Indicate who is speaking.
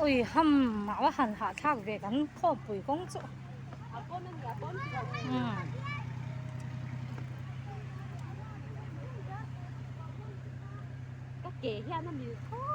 Speaker 1: Ui ham a va han hahthlak ve kan khawmpui kawng chu.
Speaker 2: Ka ke hian a mil tho.